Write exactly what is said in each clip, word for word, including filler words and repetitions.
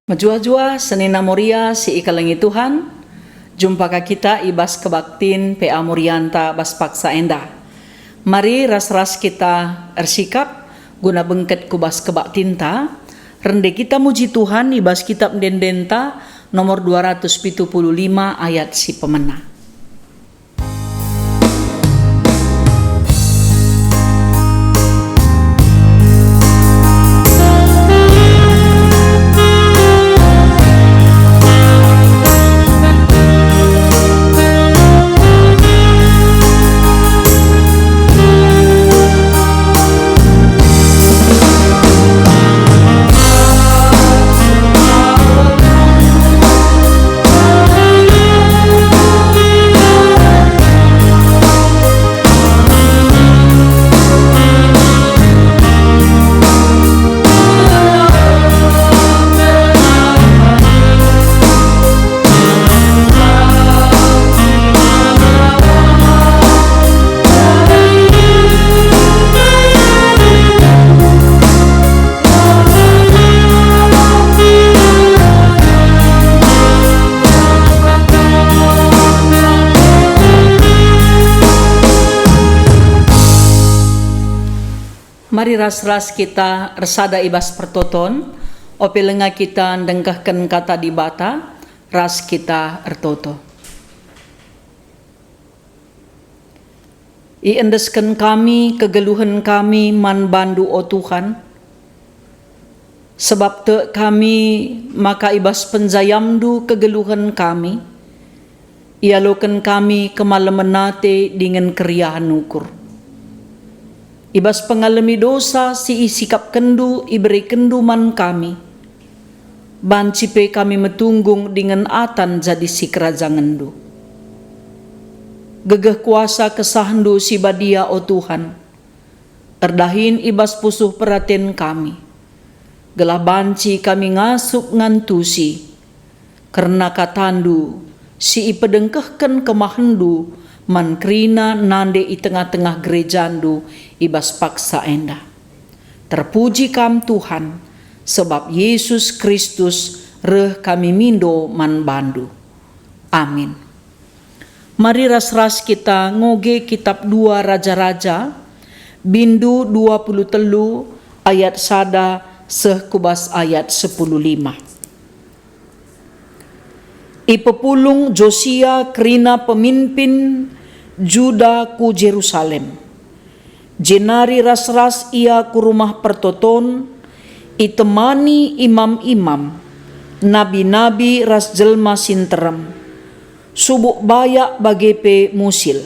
Mejuah-juah senina Moria si ikelengi Tuhan, jumpa ka kita i bas kebaktin P A Morianta bas paksa enda. Mari ras-ras kita ersikap guna bengket ku bas kebaktinta, rende kita muji Tuhan i bas Kitab Ende-endenta nomor dua ratus pitu puluh lima ayat si pemena. Mari ras-ras kita ersada i bas pertoton, ope langa kita ndengkehken Kata Dibata, ras kita ertoto. Iendesken kami kegeluhen kami man baNdu, o Tuhan, sebab tek kami maka i bas penjayamNdu kegeluhen kami, ialoken kami kemalemen ate dingen keriahen ukur. I bas pengalemi dosa si isikapkenNdu iberekenNdu man kami, banci pe kami metunggung dingen atan jadi sikerajangenNdu. Gegeh kuasa KesahNdu si Badia, o Tuhan, erdahin i bas pusuh peraten kami, gelah banci kami ngasup ngantusi kerna KataNdu si ipedengkehken kemahenNdu man kerina nande i tengah-tengah gerejaNdu i bas paksa enda. Terpuji Kam, Tuhan, sebab Yesus Kristus reh kami mindo man baNdu. Amin. Mari ras-ras kita ngoge Kitab dua Raja-raja, bindu dua puluh telu ayat sada seh ku bas ayat sepuluh lima. Ipepulung Josia kerina peminpin Juda ku Jerusalem. Jenari ras-ras ia ku Rumah Pertoton, itemani imam-imam, nabi-nabi ras jelma si nterem, subuk bayak bage pe musil.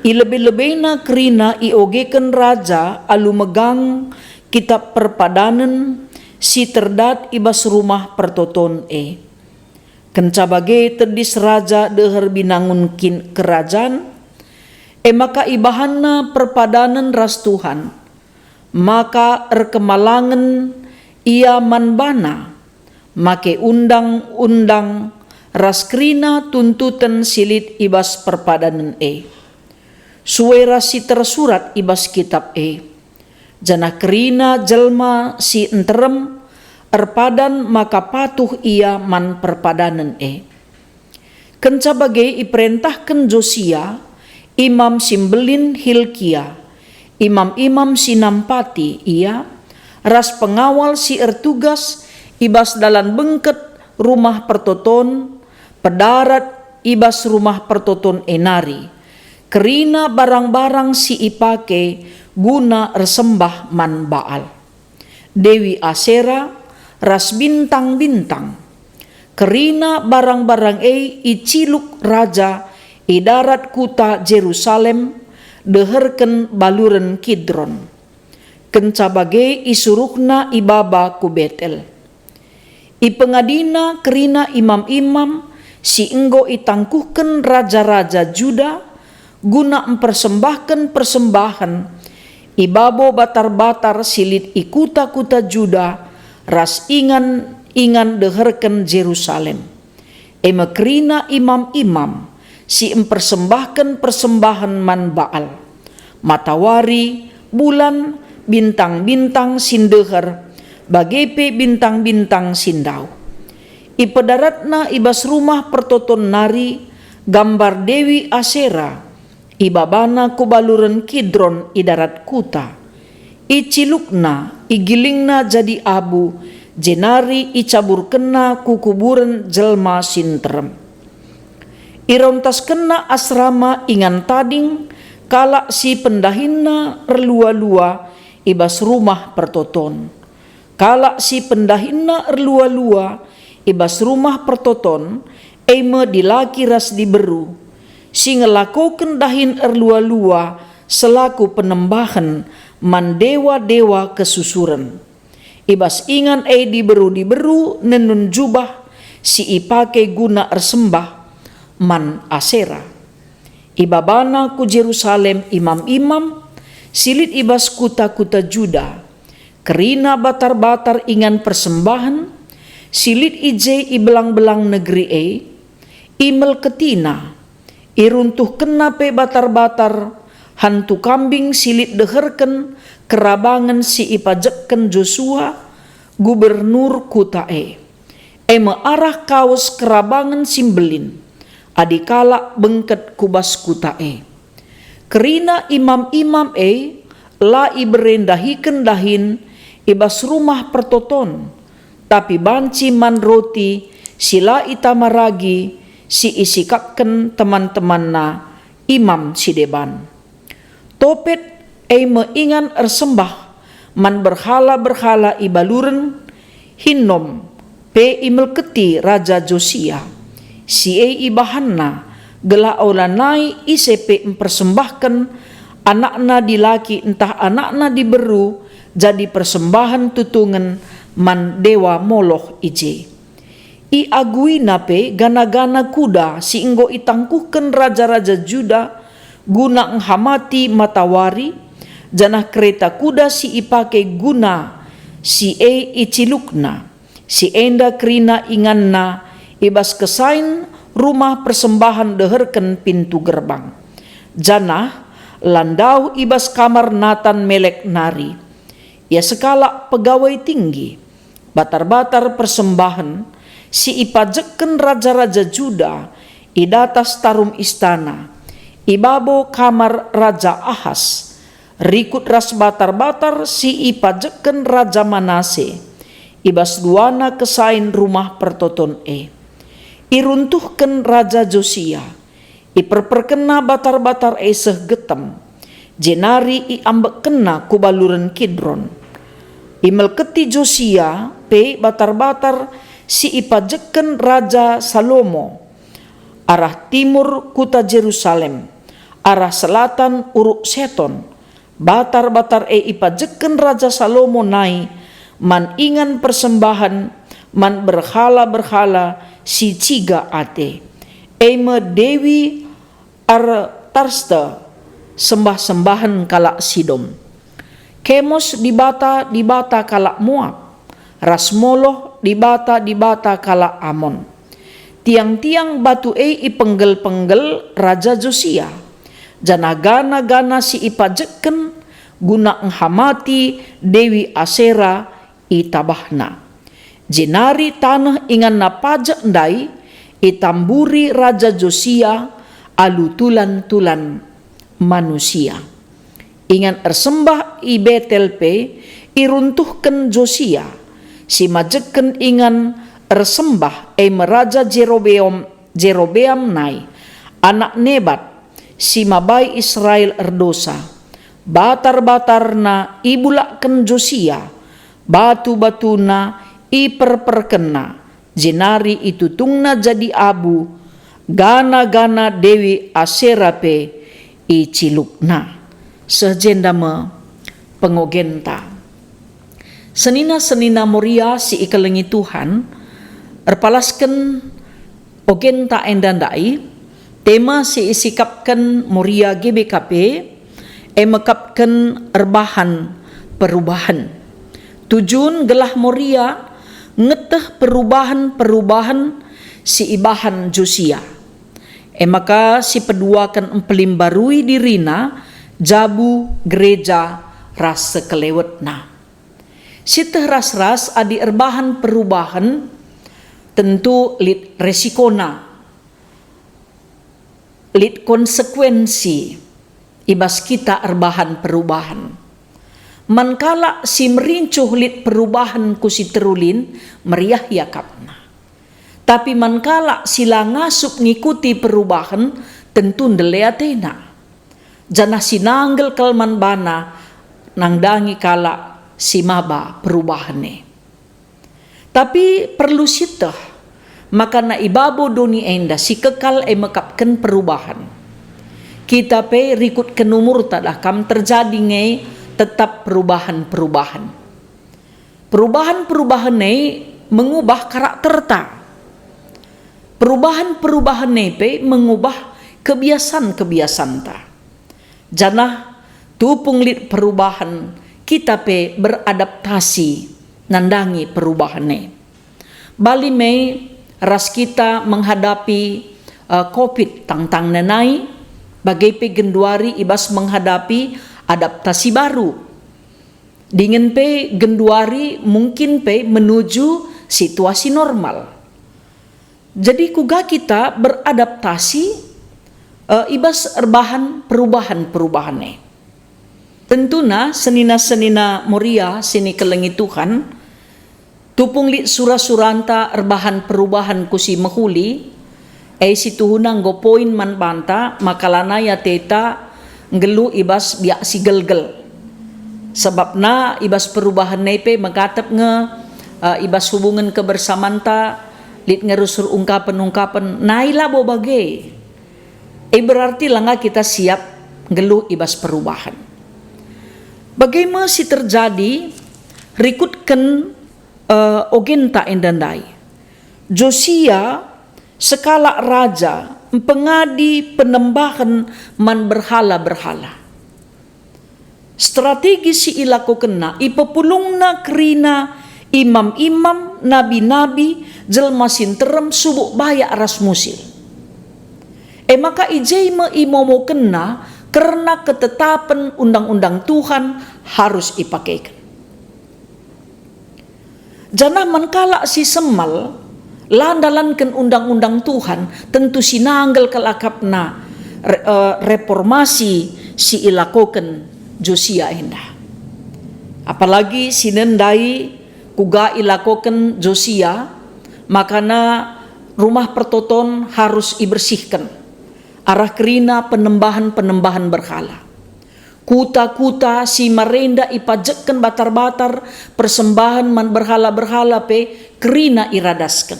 I lebe-lebena kerina iogeken raja alu megang Kitap Perpadanen si terdat i bas Rumah Pertoton e. Kenca bage tedis raja deher binangun kin-, kerajan, e maka ibahanna perpadanen ras Tuhan, maka erkemalangen ia man bana, make undang-undang ras kerina tuntuten si lit i bas perpadanen e. Sue ras si tersurat i bas kitap e. Janah kerina jelma si nterem erpadan maka patuh ia man perpadanen e. Kenca bage iperentahken Josia, Imam si Mbelin Hilkia, imam-imam si nampati ia, ras pengawal si ertugas i bas dalan bengket Rumah Pertoton, pedarat i bas Rumah Pertoton e nari, kerina barang-barang si ipake guna ersembah man Baal, dewi Asera, ras bintang-bintang. Kerina barang-barang e iciluk raja i darat kuta Jerusalem, deherken baluren Kidron. Kenca bage isuruhna ibaba ku Betel. Ipengadina kerina imam-imam si enggo itangkuhken raja-raja Juda guna mpersembahken persembahen i babo batar-batar si lit i kuta-kuta Juda ras ingan-ingan deherken Jerusalem. E me kerina imam-imam si mpersembahken persembahen man Baal, matawari, bulan, bintang-bintang si ndeher, bage pe bintang-bintang si ndauh. Ipedaratna i bas rumah pertoton nari gambar Dewi Asera, ibabana ku baluren Kidron i darat kuta. Icilukna, igilingna jadi abu, jenari icaburkenna ku kuburen jelma si nterem. Irontaskenna asrama ingan tading kalak si pendahinna erlua-lua i bas rumah pertoton. Kalak si pendahinna erlua-lua i bas rumah pertoton, e me dilaki ras diberu, si ngelakoken dahin erlua-lua selaku penembahen man dewa-dewa kesusuren. I bas ingan e diberu-diberu nenun jubah si ipake guna ersembah man Asera. Ibabana ku Jerusalem imam-imam si lit i bas kuta-kuta Juda, kerina batar-batar ingan persembahen si lit i je i belang-belang negeri e, imelketina, iruntuhkenna pe batar-batar, hantu kambing si lit deherken kerabangen si ipajekken Josua, gubernur kuta e. E me arah kawes kerabangen si mbelin, adi kalak bengket ku bas kuta e. Kerina imam-imam e la ibere ndahiken dahin i bas rumah pertoton, tapi banci man roti si la itama ragi si isikapken teman-temanna imam si deban. Topet e me ingan ersembah man berhala-berhala i baluren Hinnom pe imelketi Raja Josia. Si e ibahanna, gelah olanai ise pe mpersembahken anakna dilaki ntah anakna diberu jadi persembahen tutungen man dewa Moloh i je. Iaguina pe gana-gana kuda si enggo itangkuhken raja-raja Juda guna enghamati matawari, janah kereta kuda si ipake guna si e icilukna. Si enda kerina inganna i bas kesain rumah persembahen deherken pintu gerbang. Janah la ndauh i bas kamar Natan Melek nari. Ia sekalak pegawai tinggi. Batar-batar persembahen si ipajekken raja-raja Juda i datas tarum istana, i babo kamar Raja Ahas, rikut ras batar-batar si ipajekken Raja Manase, i bas duana kesain rumah pertoton e. Iruntuhken Raja Josia, iperperkenna batar-batar e seh getem, jenari iambekkenna ku baluren Kidron. Imelketi Josia pe batar-batar si ipajekken Raja Salomo, arah timur kuta Jerusalem, arah selatan Uruk Seton. Batar-batar e ipajekken Raja Salomo nai man ingan persembahen man berhala-berhala si ciga ate, e me Dewi Artarste, sembah-sembahen kalak Sidom. Kemos dibata-dibata kalak Moab, ras Moloh dibata-dibata kalak Amon. Tiang-tiang batu e ipenggel-penggel Raja Josia, janah gana-gana si ipajekken guna enghamati Dewi Asera itabahna. Jenari taneh inganna pajek ndai itamburi Raja Josia alu tulan-tulan manusia. Ingan ersembah i Betel pe iruntuhken Josia, si majekken ingan ersembah e me Raja Jerobeam, Jerobeam nai, anak Nebat, si mabai Israel erdosa. Batar-batarna ibulakken Josia, batu-batuna iperperkenna, jenari itutungna jadi abu, gana-gana Dewi Asera pe icilukna. Seh jenda me pengogenta. Senina-senina Moria si ikelengi Tuhan, erpalasken ogenta enda ndai, tema si isikapken Moria G B K P, e mekapken erbahan perubahen. Tujun gelah Moria ngeteh perubahen-perubahen si ibahan Josia. E maka sipeduaken mpelimbarui dirina, jabu, gereja, ras sekelewetna. Sieteh ras-ras adi erbahan perubahen, tentu lit resikona, lit konsekuensi i bas kita erbahan perubahen. Man kalak si merincuh lit perubahen ku si terulin, meriah iakapna. Tapi man kalak si la ngasup ngikuti perubahen, tentu ndele atena. Janah si nanggel kal man bana nandangi kalak si maba perubahen e. Tapi perlu sieteh, maka na i babo doni enda si kekal e mekapken perubahen. Kita pe rikutken umurta dah kam terjadi nge tetap perubahen-perubahen. Perubahen-perubahen e mengubah karakterta. Perubahen-perubahen e pe mengubah kebiasan-kebiasanta. Janah tupung lit perubahen, kita pe beradaptasi nandangi perubahen e. Bali me ras kita menghadapi, eh, covid tangtangna nai, bage pe genduari i bas menghadapi adaptasi baru. Dingen pe genduari mungkin pe menuju situasi normal. Jadi kuga kita beradaptasi, eh, i bas erbahan perubahan-perubahan e? Tentuna senina-senina Moria si nikelengi Tuhan, tupung lit sura-suranta erbahan perubahan ku si mehuli, e si tuhuna enggo poin man banta maka lanai ateta nggeluh i bas biak si gelgel. Sabapna i bas perubahen e pe megatep nge, eh, i bas hubungen kebersamanta, lit nge rusur ungkapen-ungkapen, nai labo bage. E berarti langa kita siap nggeluh i bas perubahen. Bage me si terjadi rikutken, eh, ogenta enda ndai. Josia sekalak raja mpengadi penembahen man berhala-berhala. Strategi si ilakokenna ipepulungna kerina imam-imam, nabi-nabi, jelma si nterem subuk bayak ras musil. E maka i je me imomokenna kerna ketetapen undang-undang Tuhan harus ipakeken. Janah man kalak si semal, la ndalanken undang-undang Tuhan, tentu si nanggel kal akapna re-, eh, reformasi si ilakoken Josia enda. Apalagi si nendai kuga ilakoken Josia, makana rumah pertoton harus ibersihken arah kerina penembahen-penembahen berhala. Kuta-kuta si marenda ipajekken batar-batar persembahen man berhala-berhala pe kerina iradasken.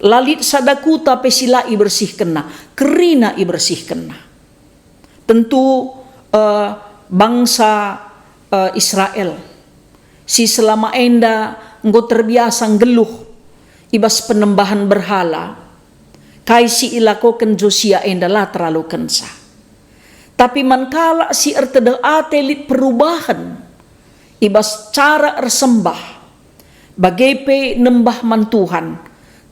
La lit sada kuta pe si la ibersihkenna, kerina ibersihkenna. Tentu, eh, bangsa, eh, Israel si selama enda enggo terbiasa nggeluh i bas penembahen berhala, kai si ilakoken Josia enda la terlalu kenca. Tapi man kalak si ertedeh ate lit perubahen i bas cara ersembah, bage pe nembah man Tuhan,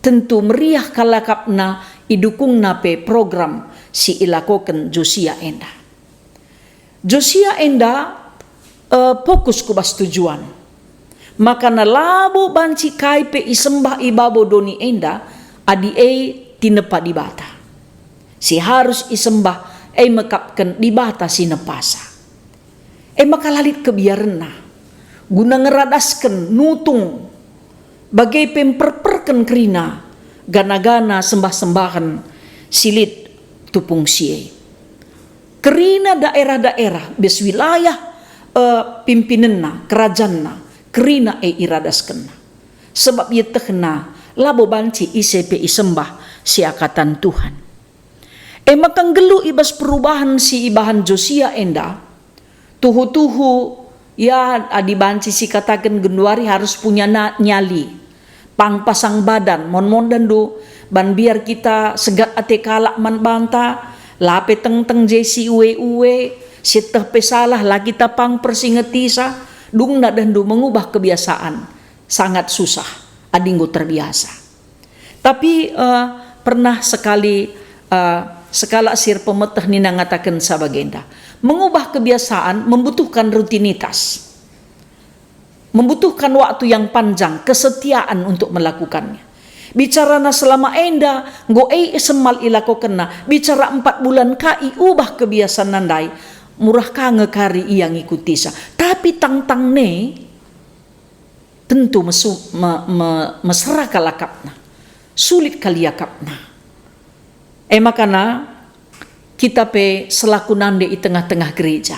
tentu meriah kal akapna idukungna pe program si ilakoken Josia enda. Josia enda, eh, fokus ku bas tujuan. Makana labo banci kai pe isembah i babo doni enda adi e tinepa Dibata. Si harus isembah e mekapken Dibata si nepasa. E maka la lit kebiarenna guna ngeradasken, nutung, bage pe mperperken kerina gana-gana sembah-sembahen si lit tupung si e. Kerina daerah-daerah, bas wilayah, eh, pimpinenna, kerajanna, kerina e iradaskenna. Sebab ietehna labo banci ise pe isembah seakatan Tuhan. E maka nggeluh i bas perubahen si ibahan Josia enda, tuhu-tuhu, ya, adi banci sikataken genduari harus punya na-, nyali. Pang pasang badan, mon-mon dendu, ban biar kita segat ate kalak man banta, la pe tengteng je si uwe-uwe, sieteh pe salah, la kita pang persingetisa, dungna dendu mengubah kebiasaan. Sangat susah, adi enggo terbiasa. Tapi, eh, pernah sekali, eh, sekalak si erpemeteh nina ngatakenca bagenda, mengubah kebiasaan membutuhkan rutinitas. Membutuhkan waktu yang panjang, kesetiaan untuk melakukannya. Bicarana selama enda, enggo e semal ilakokenna, bicara empat bulan ka iubah kebiasaanna ndai, murah ka nge kari ia ngikutisa. Tapi tangtang ne, tentu mesu-, me-, me-, mesera kal akapna, sulit kal iakapna. E makana, kita pe selaku nande i tengah-tengah gereja.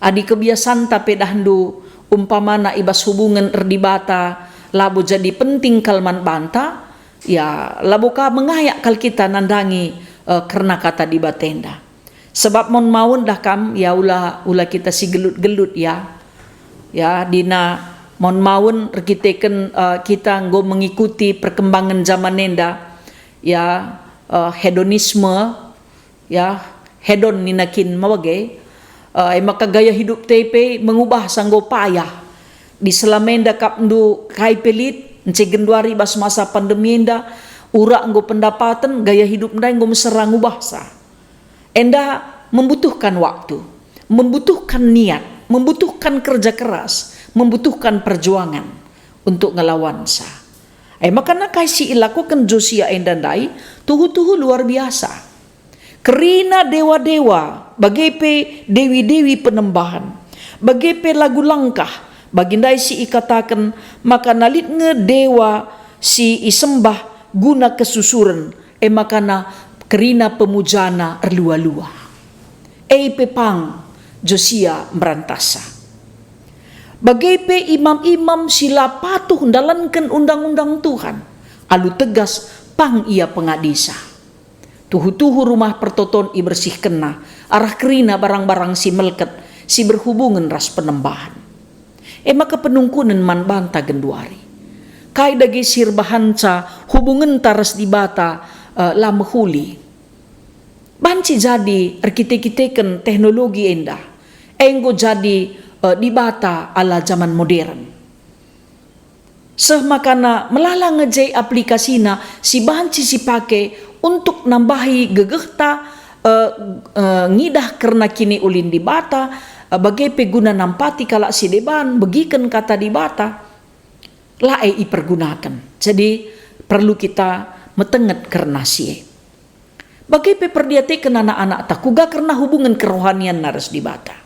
Adi kebiasanta pe dahndu umpamana i bas hubungen erdibata labo jadi penting kal man banta, ya, labo ka mengayak kal kita nandangi, eh, kerna kata Dibata enda. Sebab mon maun dah kam, ya, ula, ula kita si gelut-gelut, ya. Ya, dina mon maun erkiteken, eh, kita enggo mengikuti perkembangan zaman enda, ya, eh, hedonisme, ya, hedon nina kin ma bage, eh, e maka gaya hidup te pe mengubahsa enggo payah. Di selama enda akapndu kai pe lit, ence genduari bas masa pandemi enda, urak enggo pendapaten, gaya hidup ndai enggo mesera ngubahsa. Enda membutuhkan waktu, membutuhkan niat, membutuhkan kerja keras, membutuhkan perjuangan untuk ngelawansa. E maka kai si ilakoken Josia enda ndai tuhu-tuhu luar biasa. Kerina dewa-dewa, bage pe dewi-dewi penembahen, bage pe lagu langkah, bagi ndai si ikataken maka lit nge dewa si isembah guna kesusuren, e maka kerina pemujana erlua-lua. E pe pang Josia mberantasa. Bage pe imam-imam si la patuh ndalanken undang-undang Tuhan, alu tegas pang ia pengadisa. Tuhu-tuhu rumah pertoton ibersihkenna, arah kerina barang-barang si melket si berhubungen ras penembahen. E maka penungkunen man banta genduari. Kai dage si erbahanca hubungenta ras Dibata, eh, la mehuli. Banci jadi erkite-kiteken teknologi enda, enggo jadi, eh, dibata ala zaman modern. Seh makana melala nge je aplikasina si banci sipake untuk nambahi gegehta, eh, eh, ngidah kerna kiniulin Dibata, eh, bage pe guna nampati kalak si deban, begiken kata Dibata, la e ipergunaken. Jadi, perlu kita metenget kerna si e. Bage pe perdiateken anak-anakta kuga kerna hubungen kerohanianna ras Dibata.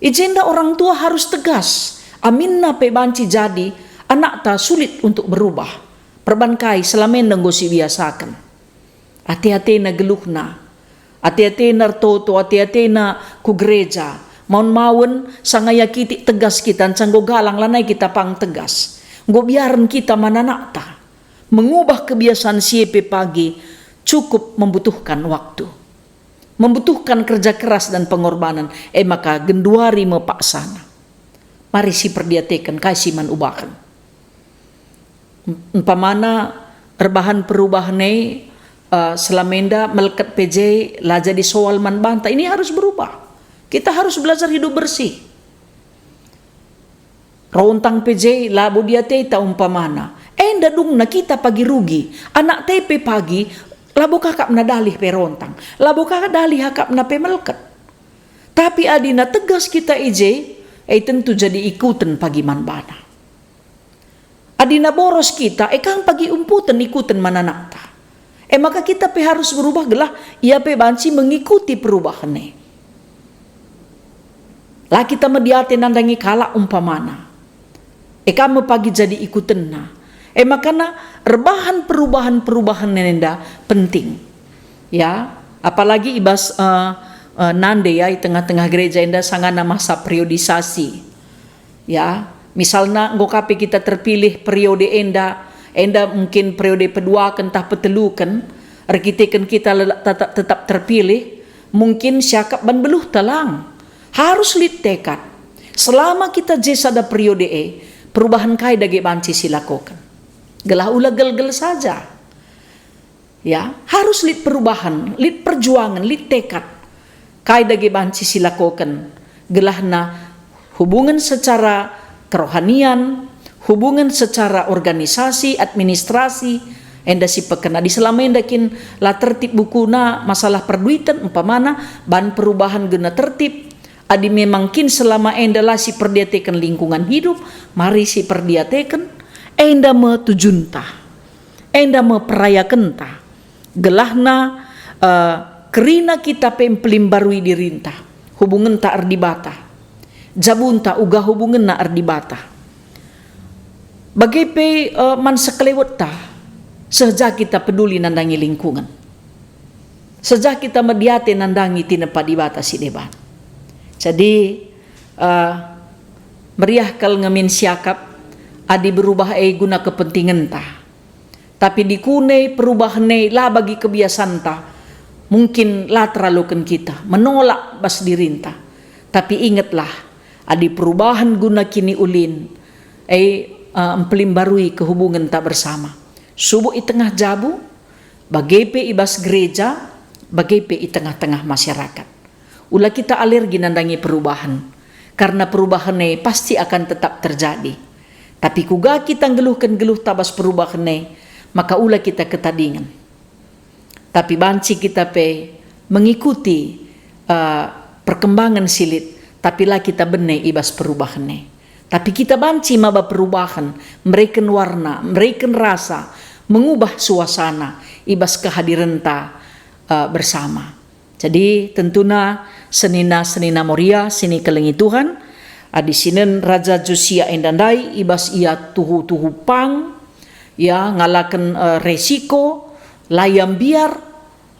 I jenda orang tua harus tegas, aminna pe banci jadi anakta sulit untuk berubah. Perban kai selama enda enggo sibiasaken. Ate-atena geluhna, ate-atena ertoto, ate-atena ku gereja. Maun-maun sanga ia kitik tegas kita, nca enggo galang lanai kita pang tegas. Enggo biaren kita man anakta. Mengubah kebiasaan si e pe pagi cukup membutuhkan waktu. Membutuhkan kerja keras dan pengorbanan, e maka genduari me paksana. Mari siperdiateken kai si man ubahen. Umpamana erbahan perubahan e, eh, selama enda melket pe je la jadi soal man banta. Ini harus berubah. Kita harus belajar hidup bersih. Rontang pe je labo diateta umpamana. Enda dungna kita pagi rugi. Anakta pe pagi labo ka akapna dalih pe rontang. Labo ka dalih akapna pe melket. Tapi adina tegas kita i je, e tentu jadi ikuten pagi man bana. Adina boros kita, e kam pagi umputen ikuten man anakta. E maka kita pe harus berubah gelah ia pe banci mengikuti perubahan e. La kita mediate nandangi kalak umpamana. E kam me pagi jadi ikutenna. E makana erbahan perubahan-perubahan enda penting. Ya, apalagi i bas, eh, eh, nande ya, i tengah-tengah gereja enda sangana masa periodisasi. Ya, misalna enggo ka pe kita terpilih periode enda, enda mungkin periode peduaken tah peteluken, erkiteken kita lelak tetap, tetap terpilih, mungkin siakap ban beluhta lang. Harus lit tekad. Selama kita je sada periode e, perubahan kai dage banci silakoken. Gelah ula gelgel saja. Ya, harus lit perubahan, lit perjuangan, lit tekad. Kai dage banci silakoken, gelahna hubungen secara kerohanian, hubungen secara organisasi, administrasi, enda si pekena. Adi selama enda kin la tertib bukuna masalah perduiten, umpamana, ban perubahan guna tertib, Adi memang kin selama enda la siperdiateken lingkungan hidup, mari siperdiateken, enda me tujunta, enda me perayakenta, gelahna, eh, kerina kita pe mpelimbarui dirinta, hubungenta erdibata, jabunta uga hubungenna erdibata. Bage pe, eh, man sekelewetta, seh ja kita peduli nandangi lingkungen. Seh ja kita mediate nandangi tinepa Dibata si deban. Jadi, eh, meriah kal nge min siakap adi berubah e guna kepentingenta. Tapi dikune perubahen e la bagi kebiasanta, mungkin la teraluken kita, menolak bas dirinta. Tapi ingetlah, adi perubahen guna kiniulin, e, eh, mpelimbarui kehubungenta bersama. Subuk i tengah jabu, bage pe i bas gereja, bage pe i tengah-tengah masyarakat. Ula kita alergi nandangi perubahen, karna perubahen e pasti akan tetap terjadi. Tapi kuga kita nggeluhken geluhta bas perubahen e, maka ula kita ketadingen. Tapi banci kita pe mengikuti, eh, perkembangan si lit, tapi la kita bene i bas perubahen e. Tapi kita banci maba perubahen, mereken warna, mereken rasa, mengubah suasana i bas kehadirenta, eh, bersama. Jadi, tentuna senina-senina Moria si nikelengi Tuhan, adi sinen Raja Josia enda ndai i bas ia tuhu-tuhu pang, ia ngalaken, eh, resiko, la ia mbiar,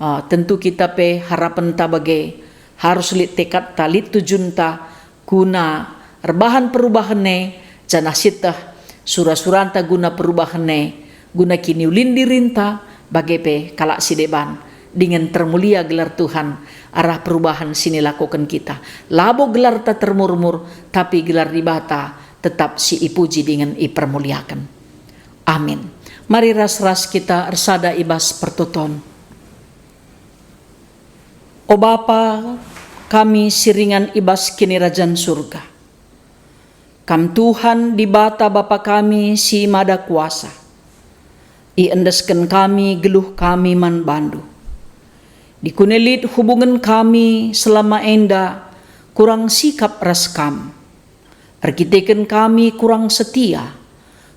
eh, tentu kita pe harapenta bage, harus lit tekadta, lit tujunta, guna erbahan perubahen e, janah sieteh sura-suranta guna perubahen e, guna kiniulin dirinta, bage pe kalak si deban, dingen termulia gelar Tuhan arah perubahen si nilakoken kita. Labo gelarta termurmur, tapi gelar Dibata tetap si ipuji dingen ipermuliaken. Amin. Mari ras-ras kita ersada i bas pertoton. O Bapa, kami si ringan i bas Kinirajan Surga. Kam Tuhan Dibata Bapa kami si Mada Kuasa. Iendesken kami geluh kami man baNdu. Dikune lit hubungen kami selama enda kurang sikap ras Kam. Erkiteken kami kurang setia,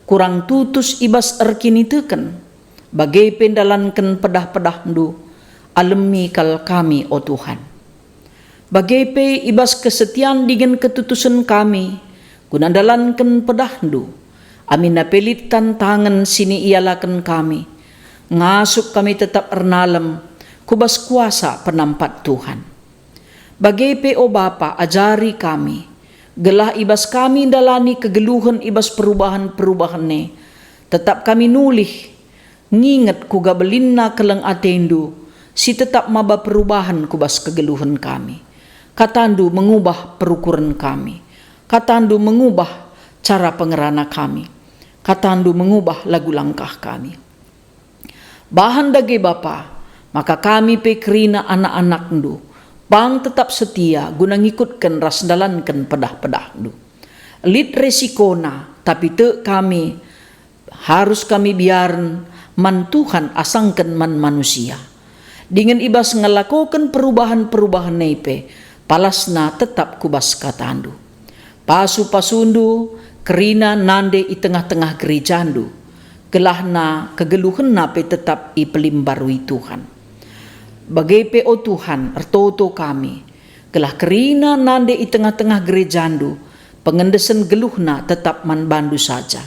kurang tutus i bas erkiniteken, bage pe ndalanken pedah-pedahNdu, alemi kal kami, o Tuhan. Bage pe i bas kesetian dingen ketutusen kami guna ndalanken pedahNdu, aminna pe lit tantangen si niialaken kami, ngasup kami tetap ernalem ku bas kuasa penampat Tuhan. Bage pe, o Bapa, ajari kami, gelah i bas kami ndalani kegeluhen i bas perubahen-perubahen e, tetap kami nulih, nginget kuga belinna keleng ateNdu, si tetap maba perubahen ku bas kegeluhen kami. KataNdu mengubah perukuren kami. KataNdu mengubah cara pengerana kami. KataNdu mengubah lagu langkah kami. Bahan dage Bapa, maka kami pe kerina anak-anakNdu, pang tetap setia guna ngikutken ras ndalanken pedah-pedahNdu. Lit resikona, tapi tek kami, harus kami biaren man Tuhan asangken man manusia. Dingen i bas ngelakoken perubahen-perubahen e pe, palasna tetap ku bas KataNdu. Pasu-pasuNdu kerina nande i tengah-tengah gerejaNdu, gelahna kegeluhenna pe tetap ipelimbarui Tuhan. Bage pe, o Tuhan, ertoto kami, gelah kerina nande i tengah-tengah gerejaNdu, pengendesen geluhna tetap man baNdu saja.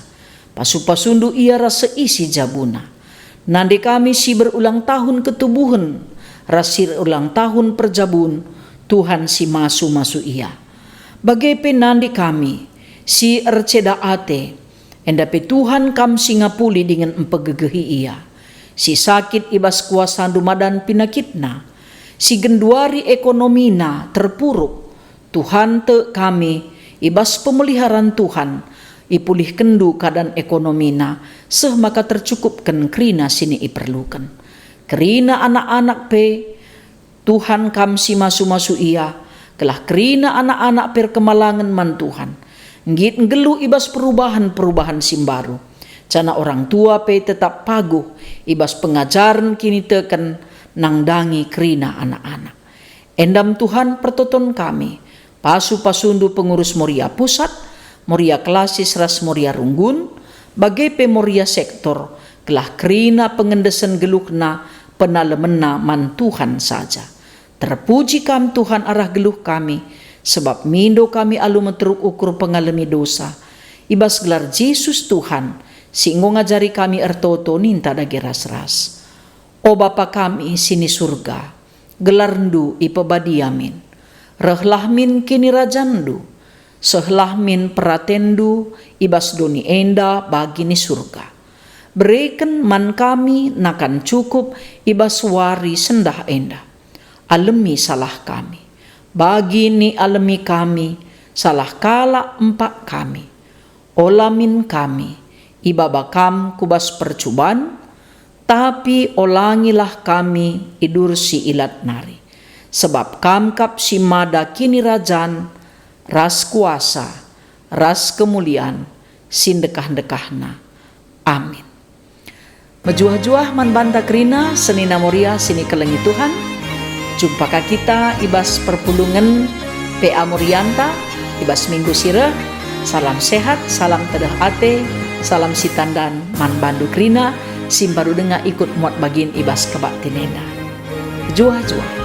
Pasu-pasuNdu ia ras seisi jabuna. Nande kami si berulang tahun ketubuhen ras si berulang tahun perjabun, Tuhan si masu-masu ia. Bage pe nande kami si erceda ate, enda pe Tuhan Kam si ngapuli dingen mpegegehi ia. Si sakit i bas kuasaNdu madan pinakitna, si genduari ekonomina terpuruk, Tuhan, tek kami, i bas pemeliharan Tuhan, ipulihkenNdu keadan ekonomina, seh maka tercukupken kerina si niperluken. Kerina anak-anak pe, Tuhan Kam si masu-masu ia, gelah kerina anak-anak pe erkemalangen man Tuhan. Nggit nggeluh i bas perubahen-perubahen si mbaru. Janah orang tua pe tetap paguh i bas pengajaren kiniteken nandangi kerina anak-anak. Enda me Tuhan pertoton kami, Pasu-pasundu pengurus Moria Pusat, Moria Klasis ras Moria Runggun, bage pe Moria Sektor, gelah kerina pengendesen geluhna penalemenna man Tuhan saja. Terpuji Kam, Tuhan, arah geluh kami, sebab mindo kami alu meteruk ukur pengalemi dosa. I bas gelar Jesus, Tuhan, si enggo ngajari kami ertoto ninta dage ras-ras. O Bapa kami si ni Surga, gelarNdu ipebadia min. Rehlah min kinirajanNdu. Sehlah min peratenNdu i bas doni enda bagi ni Surga. Bereken man kami nakan cukup i bas wari sendah enda. Alemi salah kami, bagi nialemi kami salah kalak empak kami. Ola min kami ibaba Kam ku bas percuban, tapi olangilah kami idursi ilat nari. Sebab Kam kap si mada kinirajan, ras kuasa, ras kemulian si ndekah-ndekahna. Amin. Mejuah-juah man banta kerina senina Moria si nikelengi Tuhan. Jumpa ka kita i bas perpulungen P A Morianta i bas minggu si reh. Salam sehat, salam tedeh ate, salam sitandan man bandu kerina si mbaru denga ikut muat bagin i bas kebaktin enda. Mejuah-juah.